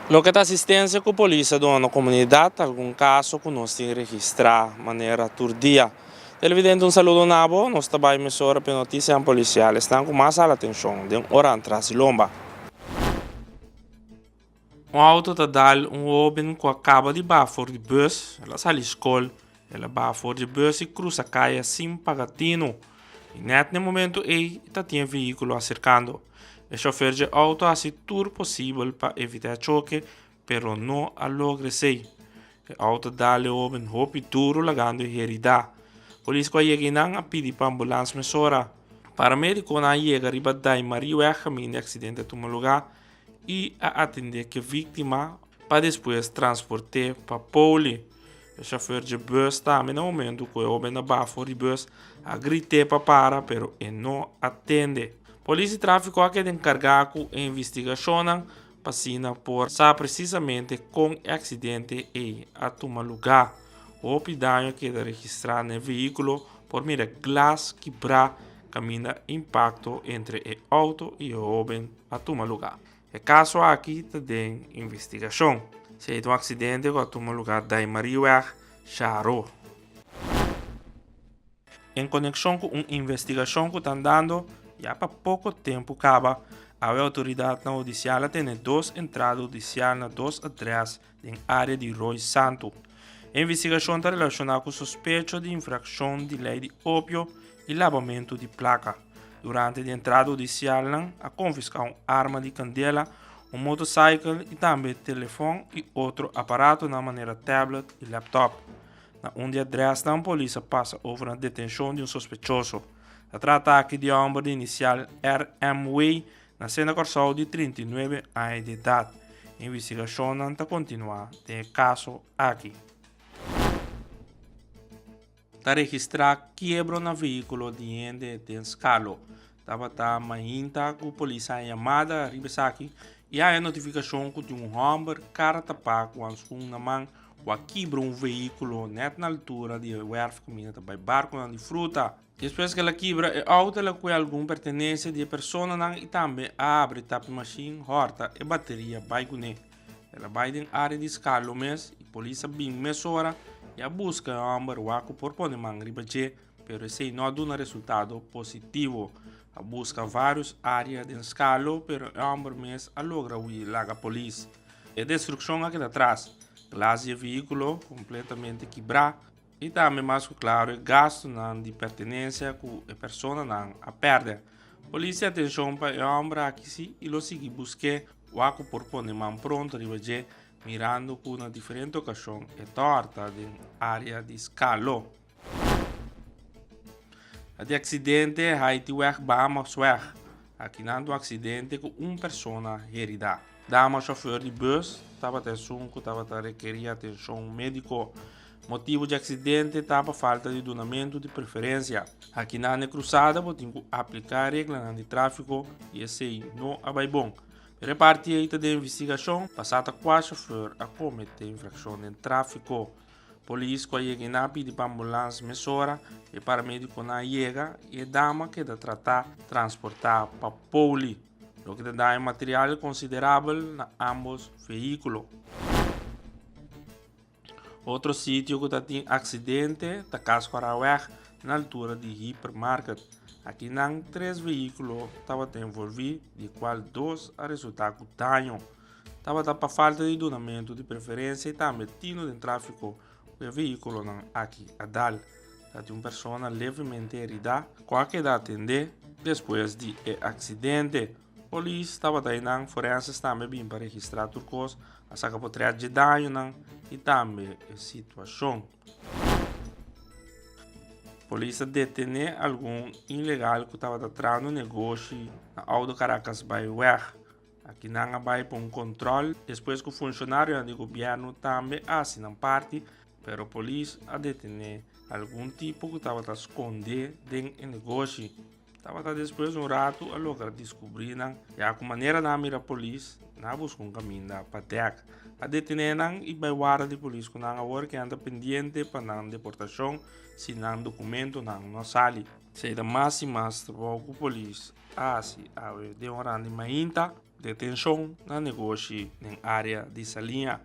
Loke ta asistencia cu polis a duna na comunidad ta algun caso cu nos tin registra manera tur dia. Televidente un saludo na bo, nos ta bay mesora p'e noticianan policial esnan cu mas hala atencion den oran tras di lomba. Un auto ta dal un hoben cu a caba di baha for di bus, el a sali scol, el a baha for di bus y cruza caya sin paga tino. Y net n'e momento ey ta tin e vehiculo acercando. E chofer dje auto a haci tur posibel pa evita e choke, pero no a logra esey. E auto a dal e hoben hopi duro lagando e herida. Polis cu a yega eynan a pidi pa ambulans mesora. Paramediconan a yega riba Daimarieweg caminda e accidente a tuma lugar y a atende cu e victima pa despues transporte pa Poli. E chauffeur dje bus tambe na momento cu e hoben a baha for di bus a grite pa para pero e no a tende. Polis di trafico a keda encarga cu e investigacionnan pa asina por sa precisamente con e accidente ey a tuma lugar. Hopi daño a keda registra na e vehiculo por mira glas kibra caminda impacto entre e auto y e hoben a tuma lugar. E kaso aki ta den investigashon. Esei ta un aksidente ku a tuma lugá Daimarieweg, Sharo. En konekshon ku un investigashon ku ta andando ya pa poko tempu kaba, awe outoridatnan hudisial a tene dos entrada hudisial na dos adrès den área di Rooi Santu. E investigashon ta relashoná ku sospecho di infrakshon di lei di opio i labamentu di plaka. Durante di entrada hudisialnan a konfiská un arma di kandela, un motosaikel i tambe telefòn i otro aparatonan manera tablet i laptop. Na un di adrèsnan polis a pasa over na detenshon di un sospechoso. Ta trata aki di hòmber di inisial RMW Nasé na Kòrsou di 39 aña di edat. Investigashonnan ta kontinuá den e kaso aki. Ta registrá kiebro na vehíkulo di hende den Skalo. Tabata mainta ku polis haña yamada riba esaki i haña notifikashon ku tin un hòmber kara tapá ku hanskun na man ku a kibra un vehíkulo nèt na altura di e wèrf kaminda ta bai barkunan di fruta. Despues ku el a kibra e outo el a kue algun pertenencia di e personanan i tambe a habri tapi mashin hòrta e bateria bai kuné. El a bai den área di Skalo mes i polis a bin mesora i a buska e hòmber wak ku por pone man riba dje pero esei no a duna resultado positivo. A buska vários área den Skalo pero e hòmber mes a logra hui laga polis. E destrukshon a keda tras, glas di e vehíkulo kompletamente kibrá. I tambe mas ku klaro e gastunan di pertenensia ku e personanan a pèrdè. Polis di atenshon pa e hòmber aki si i lo sigui busk'é wak ku por pone man pronto riba dje mirando ku na diferente okashon e ta hòrta den área di Skalo. Na di aksidente Haitiweg Bahamasweg akinan ta un aksidente ku un persona heridá. Dama shofèr di bùs tabata esun ku tabata rekerí atenshon médiko. Motibu di aksidente ta pa falta di dunamentu di preferensia. Akinan e krusada bo tin ku apliká reglanan di tráfiko i esei no a bai bon. Pero e parti ei ta den investigashon pa sa ta kua shofèr a kometé infrakshon den tráfiko. Polis ku a yega einan a pidi pa ambulans mesora, e paramedikonan a yega i e dama keda tratá transportá pa poli, loke ta daño material konsiderabel na ámbos vehíkulo. Otro sitio ku ta tin aksidente ta Kaskuaraweg na altura di Hypermarket. Akinan tres vehíkulo tabata envolví di kual dos a resultá ku daño. Tabata pa falta di dunamentu di preferensia i tambe tino den tráfiko ku e vehíkulonan aki a dal. Ta tin un persona levemente heridá ku a keda atendé despues di e aksidente. Polis tabata einan, forenses tambe bin pa registrá tur kos, a saka potret dje dañonan i tambe e situashon. Polis a detené algun ilegal ku tabata trahando negoshi na Oude Caracasbaaiweg. Aki nan a bai pa un kontròl despues ku funshonarionan di gobièrnu tambe a hasi nan parti, pero polis a detené algun tipo ku tabata skondé den e negoshi. Tabata despues un ratu a logra diskubrí nan, ya ku manera nan a mira polis, nan a buska un kaminda pa dèk. A detené nan i bai warda di polis ku nan awor ke nan ta pendiente pa nan deportashon si nan dokumentonan no a sali. Esei ta mas i mas trabou ku polis a hasi awe den oran di mainta. detenshon na negoshi den área di Saliña.